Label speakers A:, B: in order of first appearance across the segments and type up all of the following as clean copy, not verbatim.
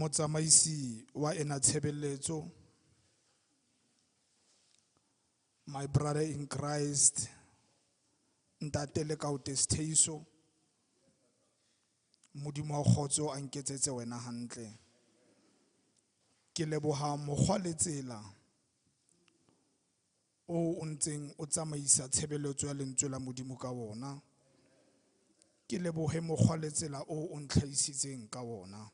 A: Motsamaisi wa ena tshebeletso, my brother in Christ, Ntate Lekaote Setheiso, Modimo wa kgotso a nketsetse wena hantle. Ke leboha mokgwa le tsela o o ntseng o tsamaisa tshebeletso ya lentswe la Modimo ka wona. Ke lebohe mokgwa le tsela o o ntlhahisitseng ka wona.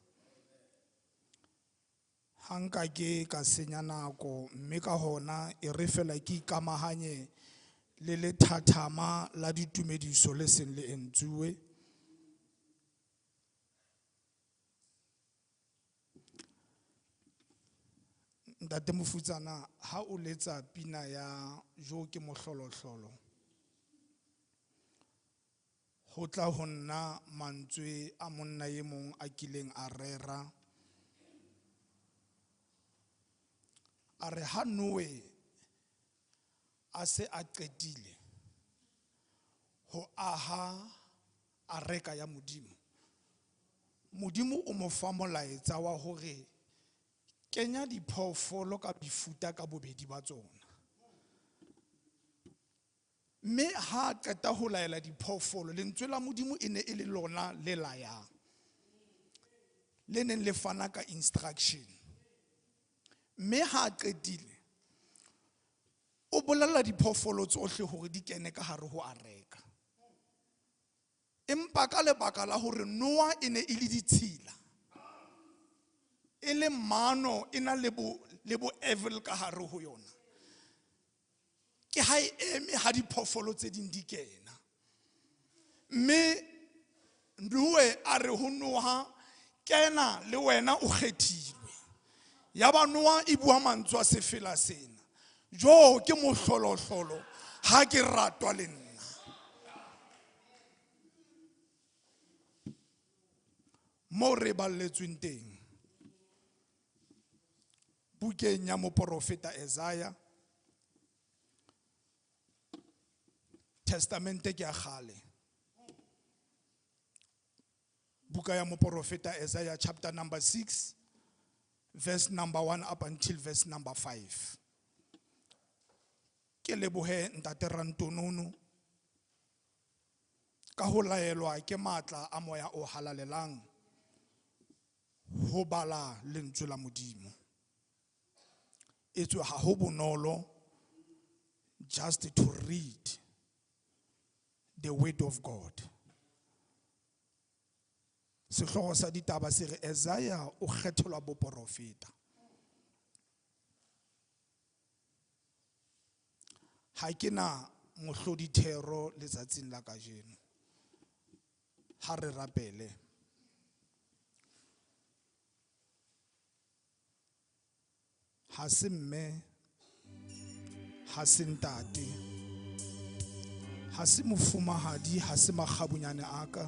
A: Ha nka ke ka senya nako mme ka hona e re fela ke ikamahanye le lethathama la ditumediso le seng le entsuwe. Ntate Mofutsana ha o letsa pina ya Jo ke mohlolohlolo ho tla ho nna mantswe a monna e mong a kileng a rera a re ha Noe a se a qetile ho aha areka ya Modimo, Modimo o mo fa molaetsa wa hore kenya diphoofolo ka mefuta ka bobedi ba tsona. Mme ha a qeta ho laela diphoofolo, lentswe la Modimo e ne e le lona le layang, le neng le fana ka instruction. Mme ha a qetile o bolella diphoofolo tsohle hore di kene ka hare ho areka. Empa ka lebaka la hore Noah e ne e le ditshila, e le mano e na le bo le bo evil ka hare ho yona, ke ha e eme ha diphoofolo tse ding di kena. Mme Noe a re ho Noha, kena le wena o kgethilwe. Yaba Noa e bua mantswe a sefela sena, jo ke mohlolohlolo ha ke ratwa le nna. Moo re balletsweng teng bukeng ya moporofeta Isaiah, Testamente ke ya kgale. Buka ya moporofeta Isaiah chapter number 6 verse number 1 up until verse number 5. Ke lebohe Ntate Rantonono ka ho laelwa ke matla a moya o halalelang ho bala lentswe la Modimo. Etswe ha ho bonolo just to read the word of God. Sehlooho sa ditaba se re Isaiah o kgethelwa boporofeta. Ha ke na mohlodithero letsatsing la kajeno. Ha re rapele. Ha se mme, ha se ntate, ha se mofumahadi, ha se makgabunyane a ka,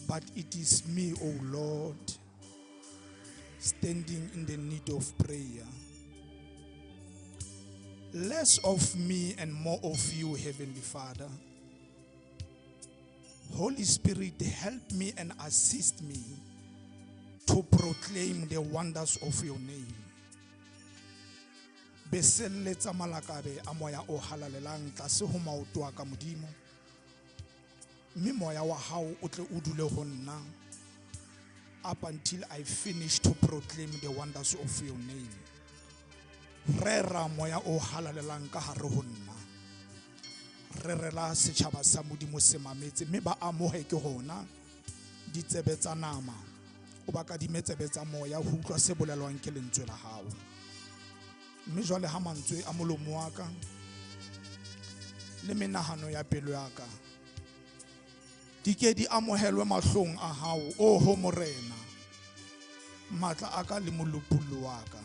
A: but it is me, O Lord, standing in the need of prayer. Less of me and more of you, Heavenly Father. Holy Spirit, help me and assist me to proclaim the wonders of your name. Beselletsa malakabe a moya o halalelang tlase ho maoto a ka Modimo. Mme moya wa hao o tle o dule ho nna up until I finish to proclaim the wonders of your name. Rera moya o halalelang ka hare ho nna. Rerela setjhaba sa Modimo se mametse mme ba amohe ke hona ditsebe tsa nama, o ba kadime tsebe tsa moya ho utlwa se bolelwang ke lentswe la hao. Mme jwale ha mantswe a molomo wa ka le menahano ya pelo ya ka di ke di amohelwe mahlong a hao, oho Morena, matla a ka le molopollo wa ka.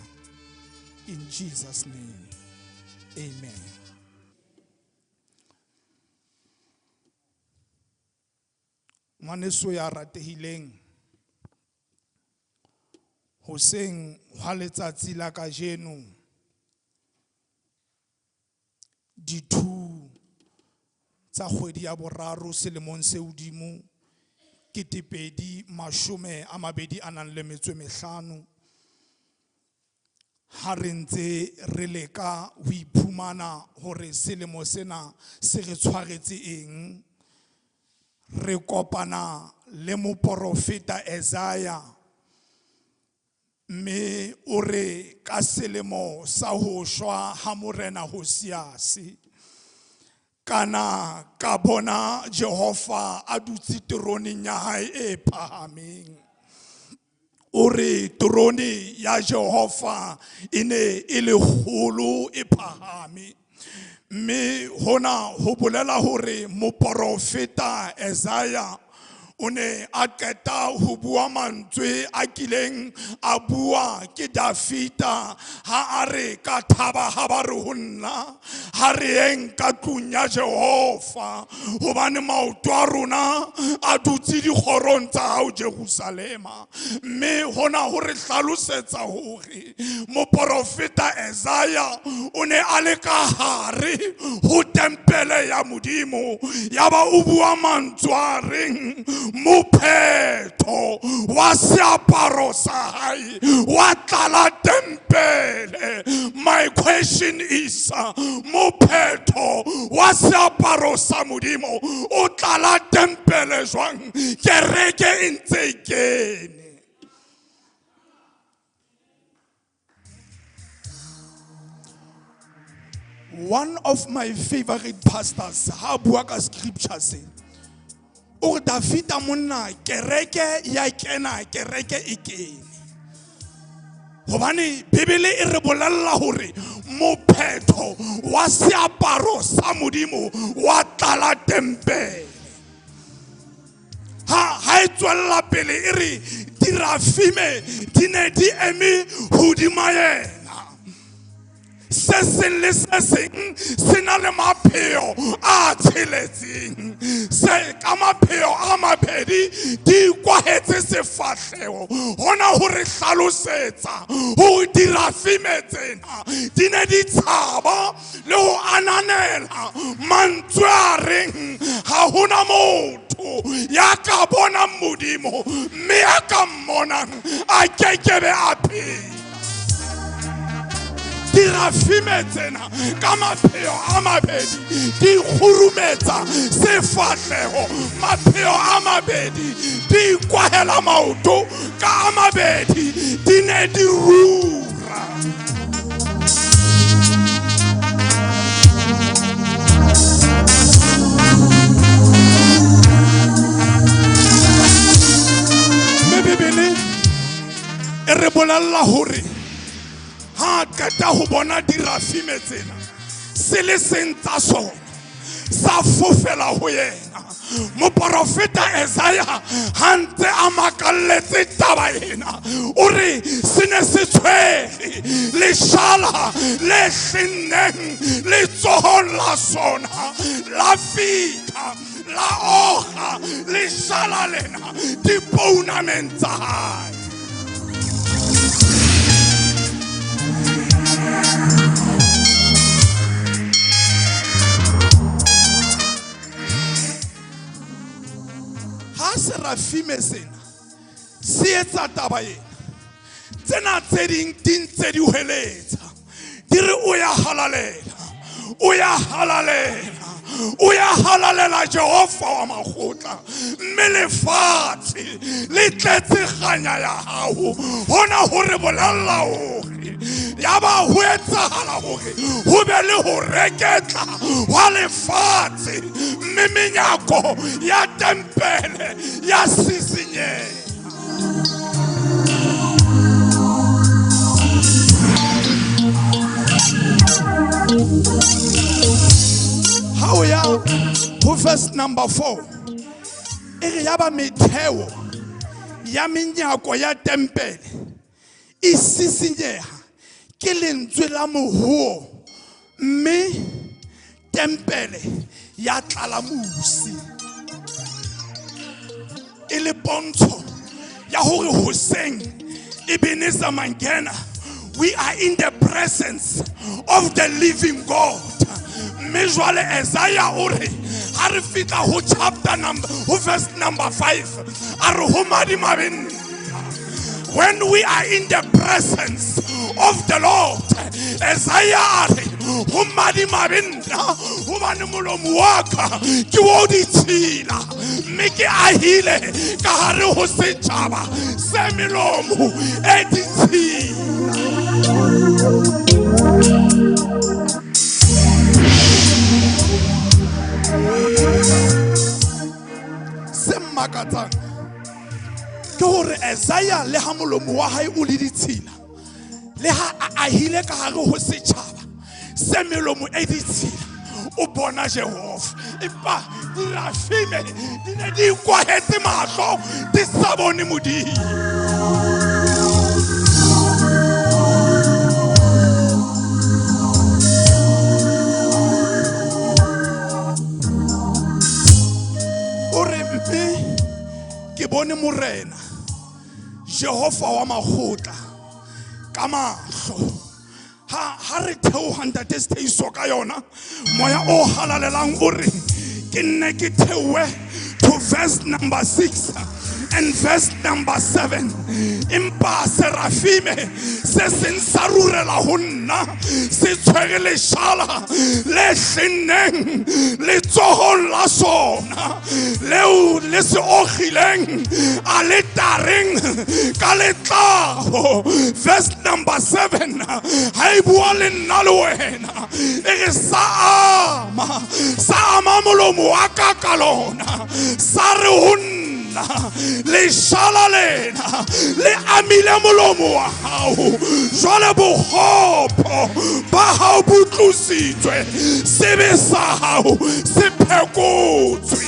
A: In Jesus name, amen. Ngwaneso ya ratehileng, hoseng hwa letsatsi la kajeno di-2 tsa kgwedi ya boraro selemong se hodimo 2025, ha re ntse re leka ho iphumana hore selemo sena se re tshwaretse eng, re kopana le moporofeta Isaiah, mme o re ka selemo sa ho shwa ha morena Hosiase, kana ka bona Jehova a dutse teroneng ya hae e phahameng. O re terone ya Jehova e ne e le kgolo e phahame. Mme hona ho bolela hore moporofeta Isaiah o ne a qeta ho bua mantswe a kileng a bua ke Dafita ha a re ka thaba ha ba re ho nna, ha re yeng ka tlung ya Jehova, hobane maoto a rona a dutse dikgorong tsa hao Jerusalema. Mme hona ho re hlalosetsa hore moporofeta Isaiah o ne a le ka hare ho tempele ya Modimo, ya ba o bua mantswe a reng mophetho wa seaparo sa hae wa tlala tempele. My question is, mophetho wa seaparo sa Modimo o tlala tempele jwang? Kereke e ntse e kene. One of my favorite pastors ha bua ka scripture se, o re Dafita monna kereke ya kena, kereke e kene. Hobane Bibele e re bolella hore mophetho wa seaparo sa Modimo wa tlala tempele. Ha e tswella pele e re dirafime di ne di eme hodima yena. Se seng le se seng se na le mapheo a tsheletseng. Se ka mapheo a mabedi di kwahetse sefahleho. Hona ho re hlalosetsa hore dirafime tsena di ne di tshaba le ho ananela mantswe a reng ha hona motho ya ka bonang Modimo, mme ya ka mmonang a kekebe a phela. Dirafime tsena ka mapheo a mabedi di kgurumetsa sefahleho, mapheo a mabedi di kwahela maoto ka a mabedi di ne di rura. Mme Bibele e re bolella hore ha qeta ho bona dirafime tsena se le seng tsa sona sa fofela ho yena. Moporofeta Isaiah ha ntse a makalletse taba ena, o re se ne se tshwere leshala le hlenneng letsohong la sona, la fihla la oga leshala lena dipounameng tsa hae. Ha serafime sena se etsa taba ena, tsena tse ding di ntse di hweletsa, di re o ya halalela, o ya halalela, o ya halalela Jehova wa makgotla, mme lefatshe le tletse kganya ya hao. Hona ho re bolella hore ya ba ho etsahala hore ho be le ho reketla hwa lefatshe, mme menyako ya tempele ya sisinyeha. Ha o ya ho verse number 4, e re ya ba metheo ya menyako ya tempele e sisinyeha ke lentswe la mohoo, mme tempele ya tlala mosi. E le pontsho ya hore hoseng Ebenezer Mangena, we are in the presence of the living God. Mme jwale Isaiah o re Ha re fihla ho chapter number, ho verse number 5, a re ho madimabe nna. When we are in the presence of the Lord, Isaiah a re ho madimabe nna, hobane molomo wa ka ke o ditshila, mme ke ahile ka hare ho setjhaba se melomo e ditshila. Se mmakatsang ke hore Isaiah le ha molomo wa hae o le ditshila, le ha a ahile ka hare ho setjhaba se melomo e ditshila, o bona Jehova. Empa dirafime di ne di kwahetse mahlo, di sa bone Modimo. O re mpe ke bone Morena Jehova wa makgotla ka mahlo. Ha re theoha ntate Stheiso ka yona, moya o halalelang o re ke nne ke theohe to verse number 6 and verse number 7. Empa serafime se seng sa rurela ho nna, se tshwere leshala le hlenneng letsohong la sona, leo le se okgileng aletareng ka letlao. Verse number 7 ha e bua le nna le wena, e re sa ama molomo wa ka ka lona, sa re ho nna leshala lena le amile molomo wa hao, jwale bokgopo ba hao bo tlositswe, sebe sa hao se phekotswe.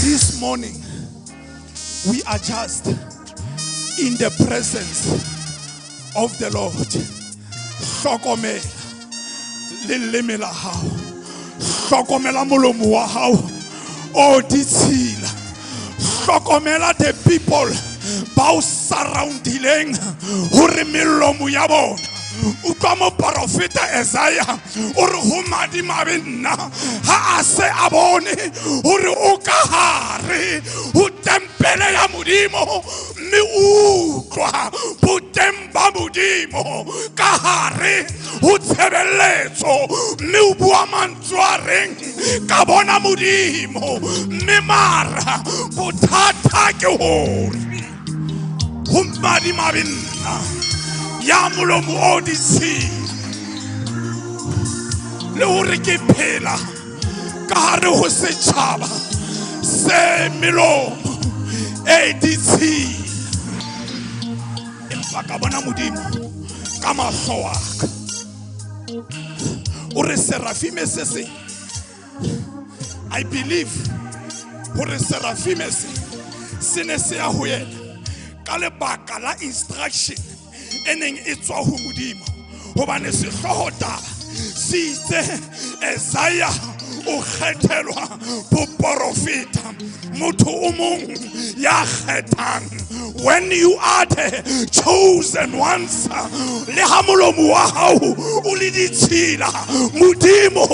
A: This morning, we are just in the presence of the Lord. Hlokomela leleme la hao, hlokomela molomo wa hao o ditshila, hlokomela the people ba o surroundileng hore melomo ya bona. Utlwa moporofeta Isaiah o re ho madimabe nna ha a se a bone hore o ka hare ho tempele ya Modimo, mme utlwa boteng ba Modimo ka hare ho tshebeletso, mme o bua mantswe a reng ka bona Modimo. Mme mara bothata ke hore ho madimabe nna ya molomo o ditshila, le hore ke phela ka hare ho setjhaba se melomo e ditshila. Empa ka bona Modimo ka mahlo a ka. O re serafime se seng, I believe hore serafime se se ne se ya ho yena ka lebaka la instruction e neng e tswa ho Modimo, hobane sehlooho taba se itse Isaiah o kgethelwa boporofeta. Motho o mong ya kgethang. When you are the chosen ones, le ha molomo wa hao o le ditshila, Modimo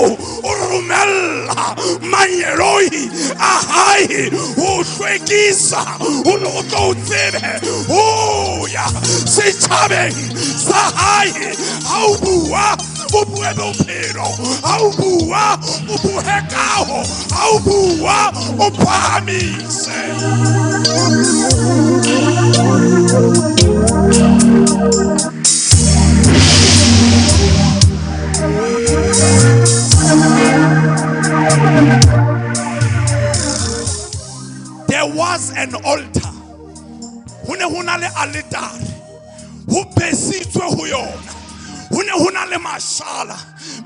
A: o romella mangeloi a hae ho hlwekisa hore o tlo tsebe ho ya setjhabeng sa hae. Ha o bua, o bue bophelo. Ha o bua, o bue kaho. Ha o bua, o phahamise. There was an altar. Ho ne ho na le aletare. Ho besitswe ho yona. Ho ne ho na le mashala.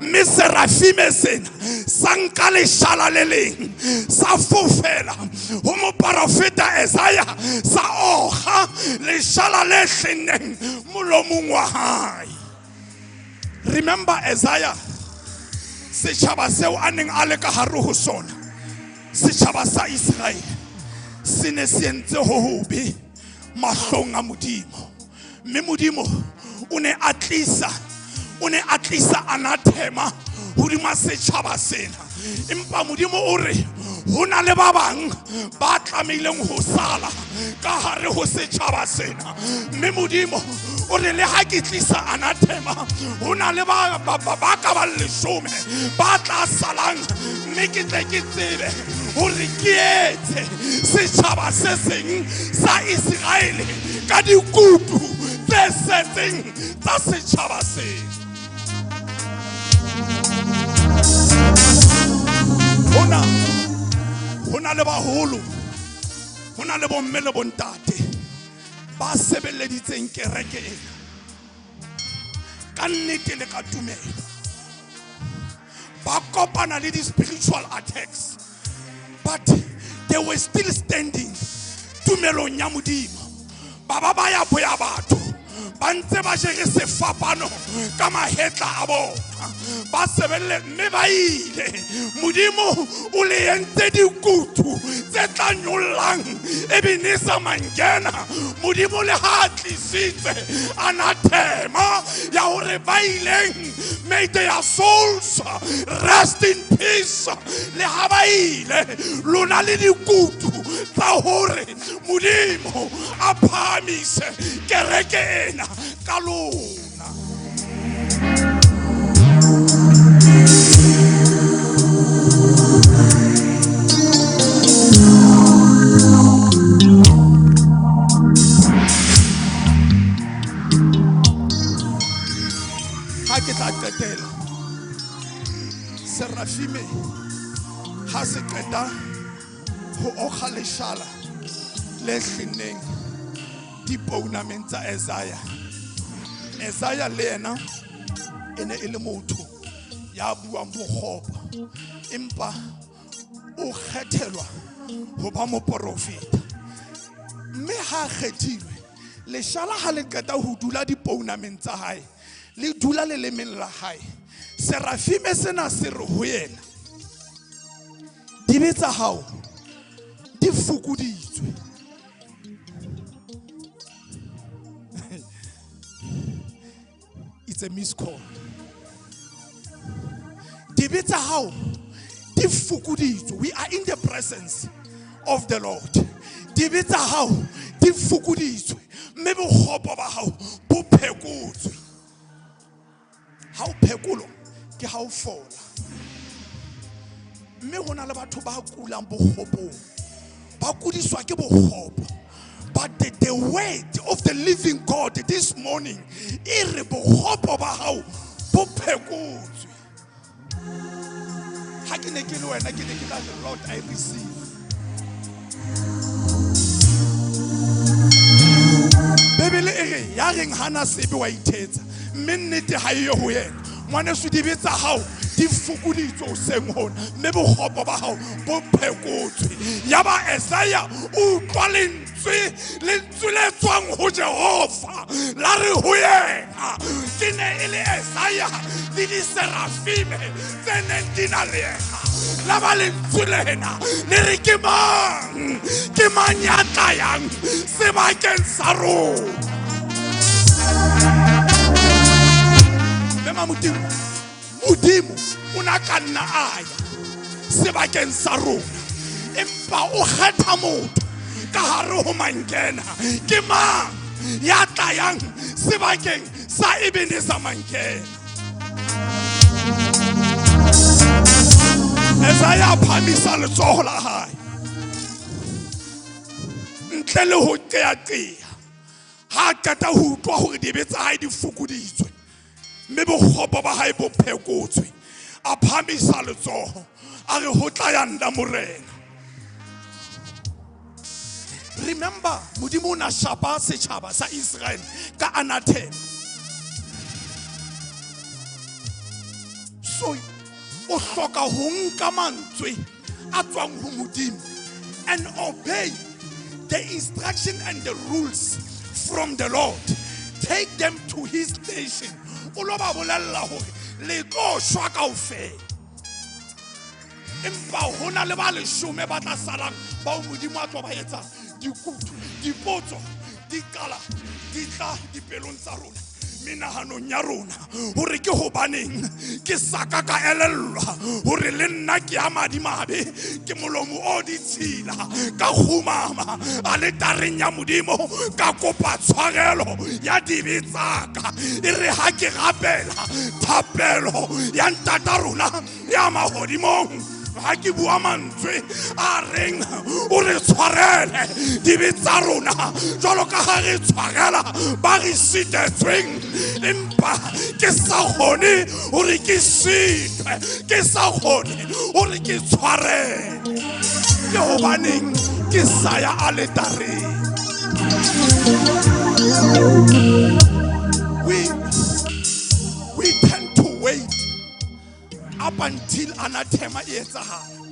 A: Mme serafime sena sa nka leshala le leng, sa fofela ho moporofeta Isaiah, sa okga Leshala le hlenneng molomong wa hae. Remember Isaiah, setjhaba seo a neng a le ka hare ho sona, setjhaba sa Israel, se ne se entse ho hobe mahlong a Modimo. Mme Modimo o ne a tlisa, o ne a tlisa anathema hodima setjhaba sena. Empa Modimo o re ho na le ba bang ba tlamehileng ho sala ka hare ho setjhaba sena. Mme Modimo o re le ha ke tlisa anathema, ho na le ba ka bang leshome ba tla salang, mme ke tle ke tsebe hore ke etse setjhaba se seng sa Iseraele ka dikutu tse setseng tsa setjhaba sena. Hona le baholo, hona le bomme le bontate ba sebeleditseng kereke ena ka nnete le ka tumelo, ba kopana le di-spiritual attacks, but they were still standing tumelong ya Modimo. Ba ba ba ya boya batho ba ntse ba jere sefapano ka mahetla a bona, ba sebelle mme ba ile. Modimo o le entse dikutu tse tla nyollang Ebenezer Mangena. Modimo le ha tlisitse anathema ya hore ba ileng, may their souls rest in peace. Le ha ba ile, lona le dikutu tsa hore Modimo a phahamise kereke ena ka lona. Ha ke tla qetela, Serafime ha se qeta ho okga leshala le hlenneng dipounameng tsa Isaiah. Isaiah le yena e ne e le motho ya buang bokgopo, empa o kgethelwa ho ba moporofeta. Mme ha kgethilwe, leshala ha le qeta ho dula dipounameng tsa hae, le dula lelemeng la hae. Serafime sena se re ho yena, dibe tsa hao di fokoditswe. It's a missed call. Dibe tsa hao di fokoditswe. We are in the presence of the Lord. Dibe tsa hao di fokoditswe, mme bokgopo ba hao bo phekotswe. Ha o phekolwa ke ha o fola. Mme ho na le batho ba kulang bokgopong, ba kudiswa ke bokgopo. But the word of the living God this morning e re bokgopo ba hao bo phekotswe. Ha ke ne ke le wena, ke ne ke tla re, Lord, I receive. Bibele e re, ya reng hana sebe wa ithetsa, mme nnete ha e yo ho yena. Ngwaneso, dibe tsa hao di fokoditswe hoseng hona, mme bokgopo ba hao bo phekotswe. Yaba Isaiah o utlwa lentswe, lentswe le tswang ho Jehova la re ho yena. Ke ne e le Isaiah le diserafime tse neng di na le yena. La ba lentswe lena le re, ke mang? Ke mang ya tla yang sebakeng sa rona? Mme Modimo, Modimo o na ka nna a ya sebakeng sa rona, empa o kgetha motho ka hare ho Mangena. Ke mang ya tla yang sebakeng sa Ebenezer Mangena? Isaiah a phamisa letsoho la hae ntle le ho qeaqea. Ha qeta ho utlwa hore dibe tsa hae di fokoditswe mme bokgopo ba hae bo phekotswe, a phamisa letsoho a re, ho tla ya nna Morena. Remember, Modimo o na shapa setjhaba sa Israel ka anathema. So o hloka ho nka mantswe a tswang ho Modimo and obey the instruction and the rules from the Lord. Take them to his nation. O lo ba bolella hore le tlo shwa kaofela. Empa ho na le ba leshome ba tla salang bao Modimo a tlo ba etsa dikutu, dipotso di qala di tla dipelong tsa rona, menahanong ya rona, hore ke hobaneng ke sa ka ka elellwa hore le nna ke ya madimabe, ke molomo o ditshila, ka kgumama aletareng ya Modimo, ka kopa tshwarelo ya dibe tsa ka. E re ha ke rapela thapelo ya ntata rona ya mahodimong, ha ke bua mantswe a reng o re tshwarele dibe tsa rona jwalo ka ha re tshwarela ba re sitetsweng, empa ke sa kgone hore ke sitwe, ke sa kgone hore ke tshwarele. Ke hobaneng ke sa ya aletareng? We tend to wait up until anathema e etsahala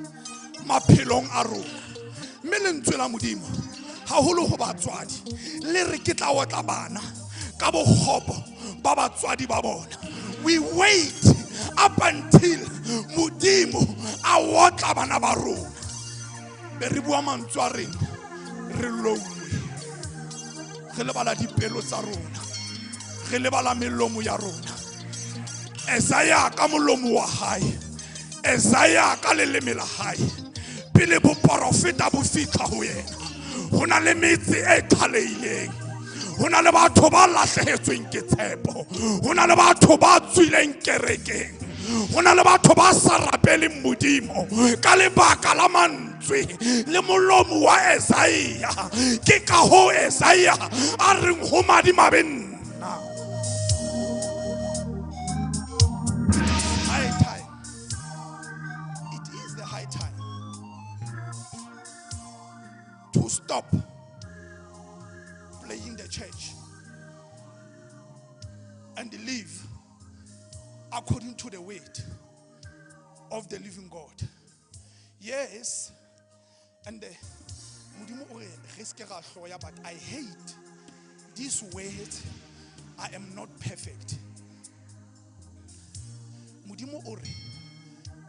A: maphelong a rona. Mme lentswe la Modimo haholo ho batswadi le re ke tla otla bana ka bokgopo ba batswadi ba bona. We wait up until Modimo a otla bana ba rona. Be re bua mantswe a reng re louwe, re lebala dipelo tsa rona, re lebala melomo ya rona. Esaya ka molomo wa hae, Esaya ka leleme la hae, pele boporofeta bo fihla ho yena, ho na le metse e qhalehileng, ho na le batho ba lahlehetsweng ke tshepo, ho na le batho ba tswileng kerekeng, ho na le batho ba sa rapeleng Modimo ka lebaka la mantswe le molomo wa Esaya. Ke ka hoo Esaya a reng ho madimabe nna. High time. It is the high time to stop playing the church and live according to the word of the living God. Yes, and the Modimo o re re se ke ra hloya, but I hate this word, I am not perfect. Modimo o re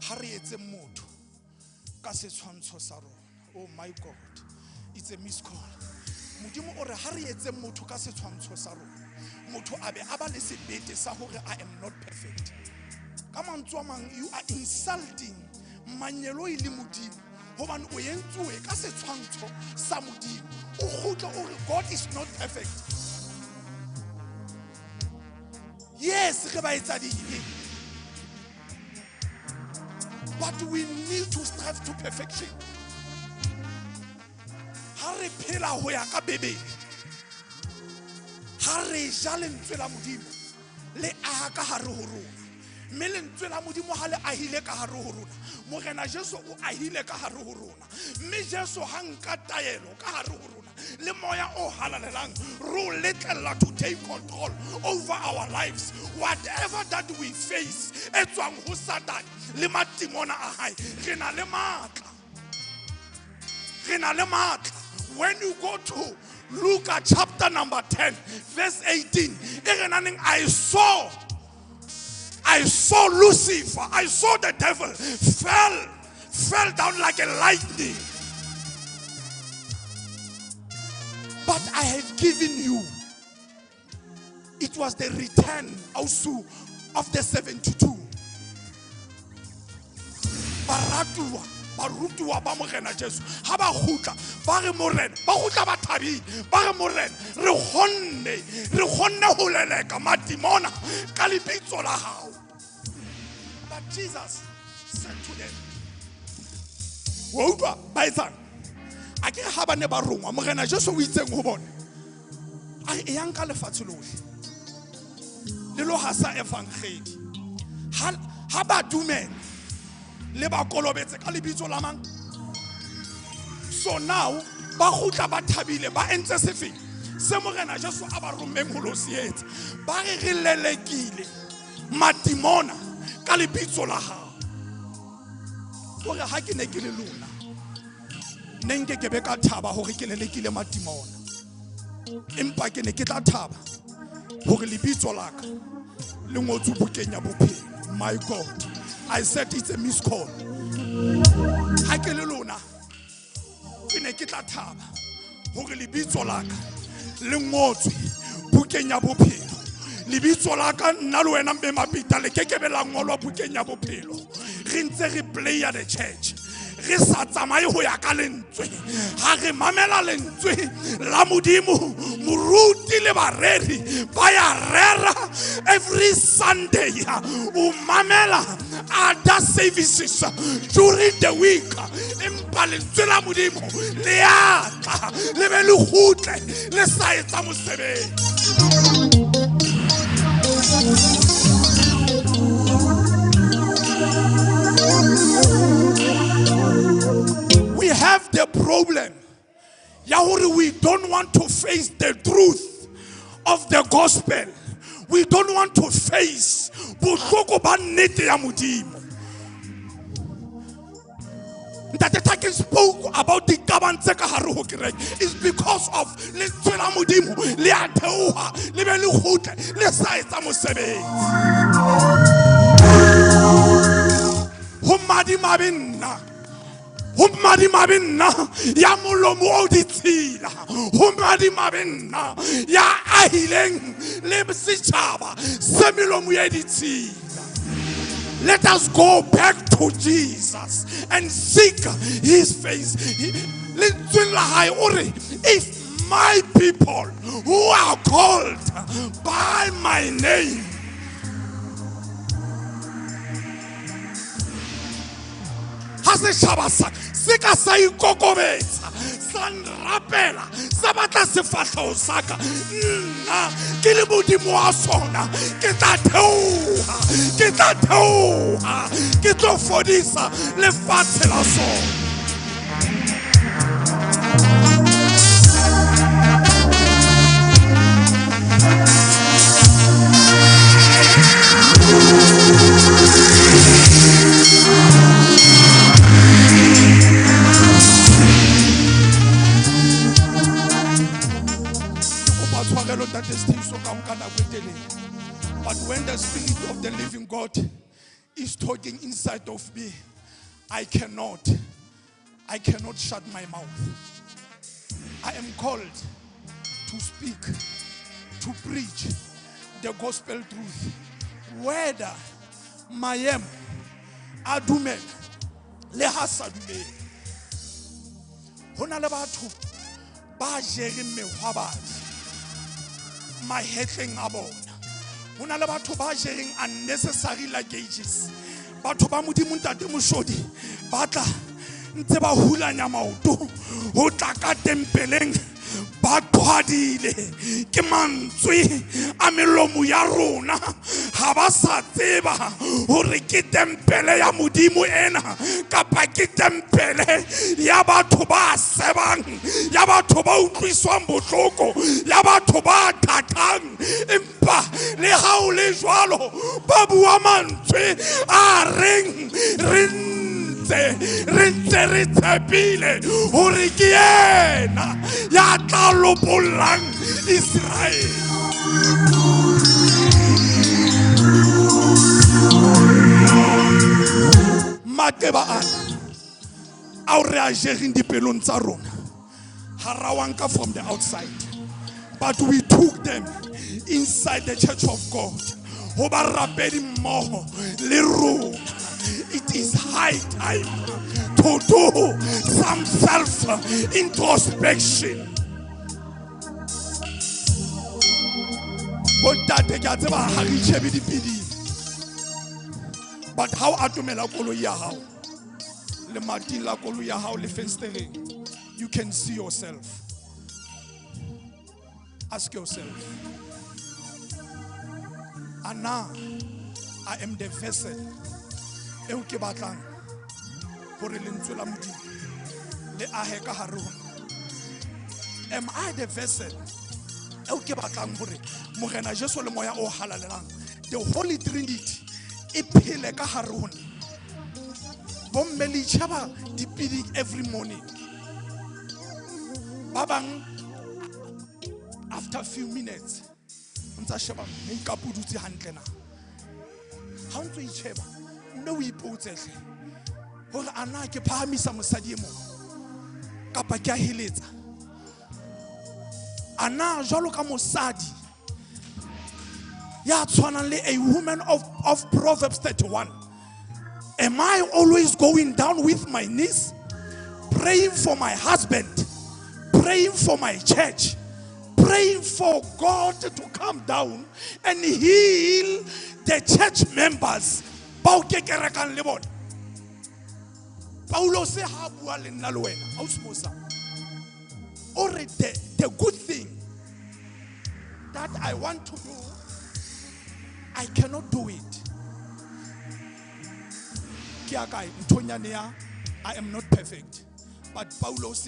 A: ha re etse motho ka setshwantsho sa rona. Oh my God, it's a missed call. Modimo o re ha re etse motho ka setshwantsho sa rona, motho a be a ba le sebete sa hore I am not perfect. Ka mantswe a mang, you are insulting manyeloi le Modimo, hobane o entsuwe ka setshwantsho sa Modimo. O kgutle o re God is not perfect. Yes, re ba etsa dibe, but we need to strive to perfection. Ha re phela ho ya ka Bibele, ha re ja lentswe la Modimo le aha ka hare ho rona, mme lentswe la Modimo ha le ahile ka hare ho rona, Morena Jesu o ahile ka hare ho rona, mme Jesu ha nka taelo ka hare ho rona le moya o halalelang, re o letlella to take control over our lives. Whatever that we face e tswang ho Satan le matimona a hae, re na le matla, re na le matla. When you go to Luke chapter number 10 verse 18, e re naneng, I saw Lucifer, I saw the devil fell down like a lightning. But I have given you. It was the return also of the 72. Baratuwa, barutuwa ba Morena Jesu, ha ba kgutla, ba re Morena, ba kgutla ba thabile, ba re Morena, re kgonne ho leleka madimona ka lebitso la hao. But Jesus said to them, wa utlwa ba etsang? A ke re ha ba ne ba rongwa, Morena Jesu o itseng ho bona? A re, eyang ka lefatshe lohle, le lo hasa evangeli. Ha ba dumela, le ba kolobetse ka lebitso la mang? So now, ba kgutla ba thabile, ba entse sefeng se Morena Jesu a ba rommeng ho lo se etsa. Ba re re lelekile madimona ka lebitso la hao. Hore ha ke ne ke le lona, ne nke ke be ka thaba hore ke lelekile madimona. Empa ke ne ke tla thaba hore lebitso la ka le ngotswe bukeng ya bophelo. My God, I said it's a missed call. Ha ke le lona, ke ne ke tla thaba hore lebitso la ka le ngotswe bukeng ya bophelo. Lebitso la ka nna le wena mme Mapita le kekebe la ngolwa bukeng ya bophelo. Re ntse re playa the church, re sa tsamaye ho ya ka lentswe. Ha re mamela lentswe la Modimo, moruti le bareri ba ya rera every Sunday. O mamela other services during the week, empa lentswe la Modimo le a tla le be le kgutle le sa etsa mosebetsi. We have the problem ya hore we don't want to face the truth of the gospel. We don't want to face bohloko ba nnete ya Modimo. Ntate Thakeng spoke about diqabang tse ka hare ho kereke. It's because of lentswe la Modimo le a theoha le be le kgutle le sa etsa mosebetsi. Ho madimabe nna, ho madimabe nna ya molomo o ditshila, ho madimabe nna ya ahileng le setjhaba se melomo e ditshila. Let us go back to Jesus and seek his face. Lentsweng la hae o re, if my people who are called by my name, ha setjhaba sa se ka sa ikokobetsa, sa nrapela, sa batla sefahleho sa ka, nna ke le Modimo wa sona, ke tla theoha, ke tla theoha, ke tlo fodisa lefatshe la sona. But when the Spirit of the living God is talking inside of me, I cannot shut my mouth. I am called to speak, to preach the gospel truth. Whether maemo a dumela le ha sa dumele. Ho na le batho ba jereng mehwabadi mahetleng a bona. Ho na le batho ba jereng unnecessary luggages. Batho ba Modimo Ntate Moshodi ba tla ntse ba hulanya maoto ho tla ka tempeleng, ba qhwadile ke mantswe a melomo ya rona. Ha ba sa tseba hore ke tempele ya Modimo ena kapa ke tempele ya batho ba sebang, ya batho ba utlwiswang bohloko, ya batho ba thatang. Empa le ha o le jwalo, ba bua mantswe a reng re re ntse re tshepile hore ke yena ya tla lopollang Israel. Maqeba ana ao re a jereng dipelong tsa rona, ha ra wa nka from the outside, but we took them inside the church of God. Ho ba rapedi mmoho le rona. It is high time to do some self-introspection. Bontate, ke a tseba ha re itjhebe dipidisi, but ha o atomela koloi ya hao, lemating la koloi ya hao le fenstereng, you can see yourself. Ask yourself, ana I am the vessel eo ke batlang hore lentswe la Modimo le ahe ka hare ho nna? Am I the vessel eo ke batlang hore Morena Jesu le Moya o Halalelang, the Holy Trinity, e phele ka hare ho nna? Bomme le itjheba dipiding every morning. Ba bang After a few minutes, o ntsa sheba makeup o dutse hantle na. Ha o ntso itjheba, mme o ipotse hle hore a na ke phahamisa mosadi e mong kapa ke a heletsa. A na jwalo ka mosadi ya tshwanang le a woman of Proverbs 31, am I always going down with my knees, praying for my husband, praying for my church, praying for God to come down and heal the church members bao ke kerekang le bona? Paulose ha bua le nna le wena, ausi Musa, o re the good thing that I want to do, I cannot do it. Ke ya kae? Nthonyane ya, I am not perfect. But Paulos,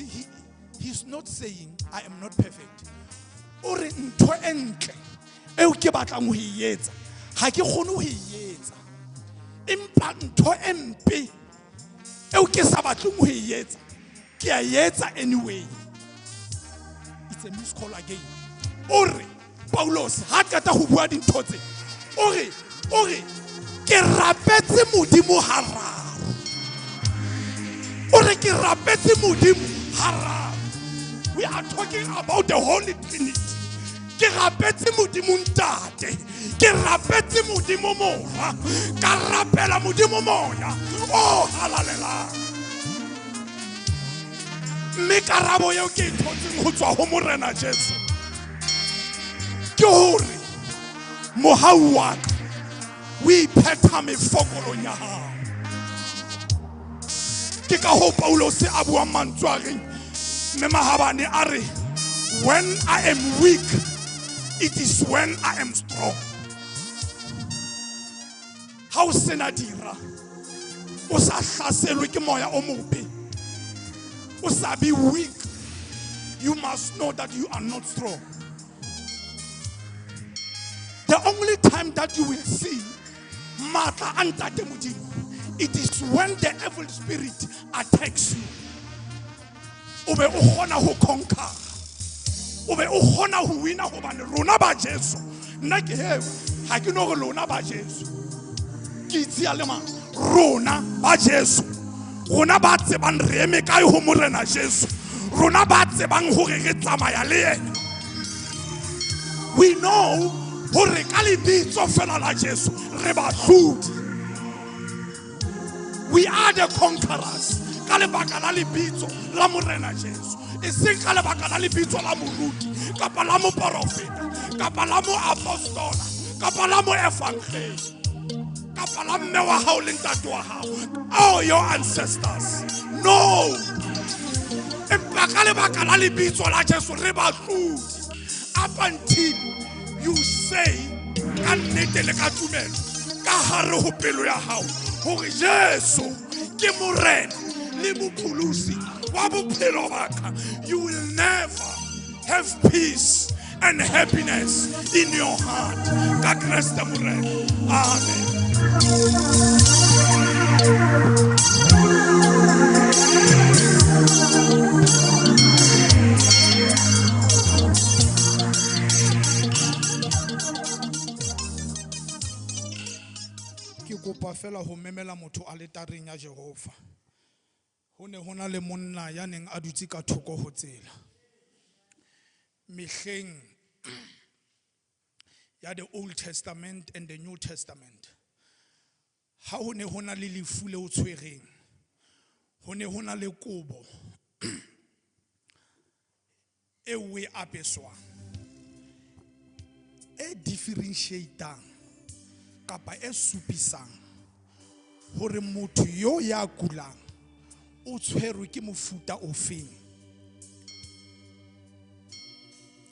A: he's not saying I am not perfect. O re ntho e ntle eo ke batlang ho e etsa, ha ke kgone ho e etsa. Empa ntho e mpe eo ke sa batleng ho e etsa, ke a e etsa anyway. It's a missed call again. O re Paulos ha qeta ho bua dintho tse, o re ke rapetse Modimo hararo. O re ke rapetse Modimo hararo. We are talking about the Holy Trinity. Ke rapetse Modimo Ntate, ke rapetse Modimo Mora, ka rapela Modimo Moya o halalelang. Mme karabo eo ke e thotseng ho tswa ho Morena Jesu ke hore mohau wa ka o iphetha mefokolong ya hao. Ke ka hoo Paulose a buang mantswe a reng, mme mahabane a re, when I am weak, it is when I am strong. Ha o sena dira, o sa hlaselwe ke moya o mobe, o sa be weak, you must know that you are not strong. The only time that you will see matla a Ntate Modimo, it is when the evil spirit attacks you. O be o kgona ho conquer, o be o kgona ho wina, hobane rona ba Jesu. Nna ke he ha ke no re lona ba Jesu, ke itse le mang. Rona ba Jesu, rona ba tsebang re eme kae ho Morena Jesu, rona ba tsebang hore re tsamaya le yena, we know hore ka lebitso fela la Jesu re bahlodi. We are the conquerors ka lebaka la lebitso la Morena Jesu, e seng ka lebaka la lebitso la moruti kapa la moporofeta kapa la moapostola kapa la moevangeli kapa la mme wa hao le ntate wa hao, oh, your ancestors. No, empa ka lebaka la lebitso la Jesu re bahlodi. Up until you say ka nnete le ka tumelo ka hare ho pelo ya hao hore Jesu ke Morena le mopholosi wa bophelo ba ka, you will never have peace and happiness in your heart. Ka Kreste Morena, amen. Ke kopa fela ho memela motho aletareng ya Jehova. Ho ne ho na le monna ya neng a dutse ka thoko ho tsela mehleng ya the Old Testament and the New Testament. Ha ho ne ho na le lefu le o tshwereng, ho ne ho na le kobo e o e apeswang e differentiatang kapa e supisang hore motho yo ya kulang o tshwerwe ke mofuta ofeng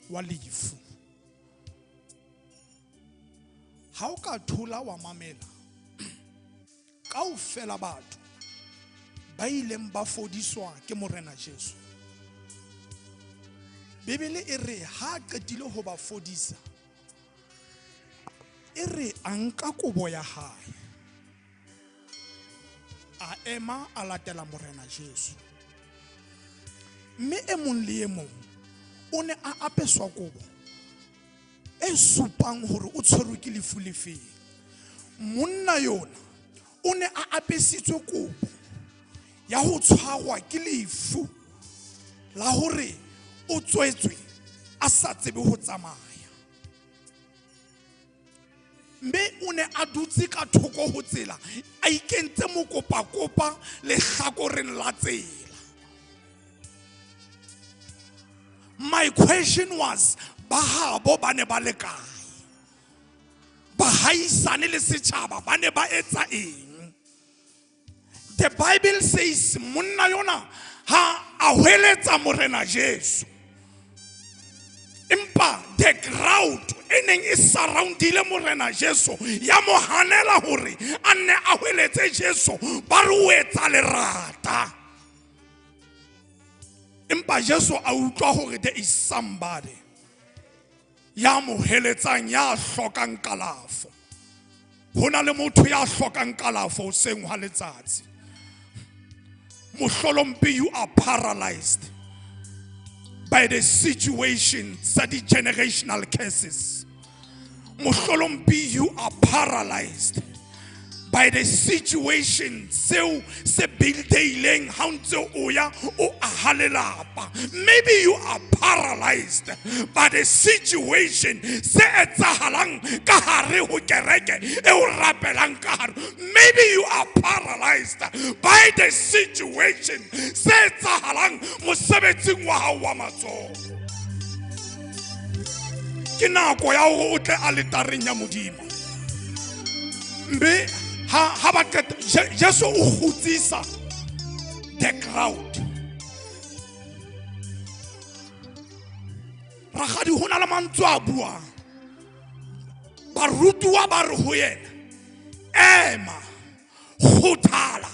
A: wa lefu. Ha o ka thola wa mamela kaofela batho ba ileng ba fodiswa ke Morena Jesu, Bibele e re ha a qetile ho ba fodisa, e re a nka kobo ya hae, a ema, a latela Morena Jesu. Mme e mong le e mong o ne a apeswa kobo. E supang hore o tshwerwe ke lefu lefeng. Monna yona o ne a apesitswe kobo ya ho tshwarwa ke lefu la hore o tswetswe a sa tsebe ho tsamaya. Mme o ne a dutse ka thoko ho tsela, a ikentse mokopakopa lehlakoreng la tsela. My question was, ba habo ba ne ba le kae? Bahaisane le setjhaba ba ne ba etsa eng? The Bible says monna yona ha a hweletsa Morena Jesu. Empa the crowd e neng e surroundile Morena Jesu ya mo hanela hore a nne a hweletse Jesu, ba re o etsa lerata. Empa Jesu a utlwa hore there is somebody ya mo heletsang, ya hlokang kalafo. Ho na le motho ya hlokang kalafo hoseng hwa letsatsi. Mohlolompe, you are paralyzed by the situation tsa di-generational curses. Mohlolompe, you are paralyzed by the situation seo se buildeileng ha o ntse o ya o aha lelapa. Maybe you are paralyzed by the situation se etsahalang ka hare ho kereke e o rapelang ka hare. Maybe you are paralyzed by the situation se etsahalang mosebetsing wa hao wa matsoho. Ke nako ya hore o tle aletareng ya Modimo. Mme ha ba qeta, Jesu o kgutsisa the crowd. Rakgadi, ho na le mantswe a buang. Barutuwa ba re ho yena, ema, kgothala,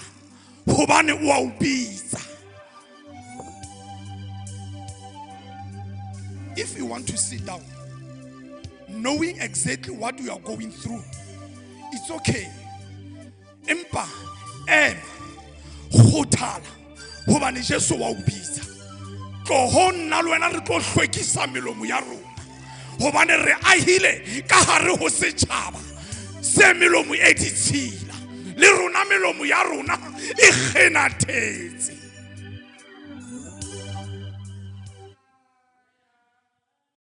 A: hobane o a o bitsa. If you want to sit down, knowing exactly what you are going through, it's okay. Empa ema, kgothala, hobane Jesu wa o bitsa. Tloho nna le wena re tlo hlwekisa melomo ya rona, hobane re ahile ka hare ho setjhaba se melomo e ditshila. Le rona melomo ya rona e kgenathetse.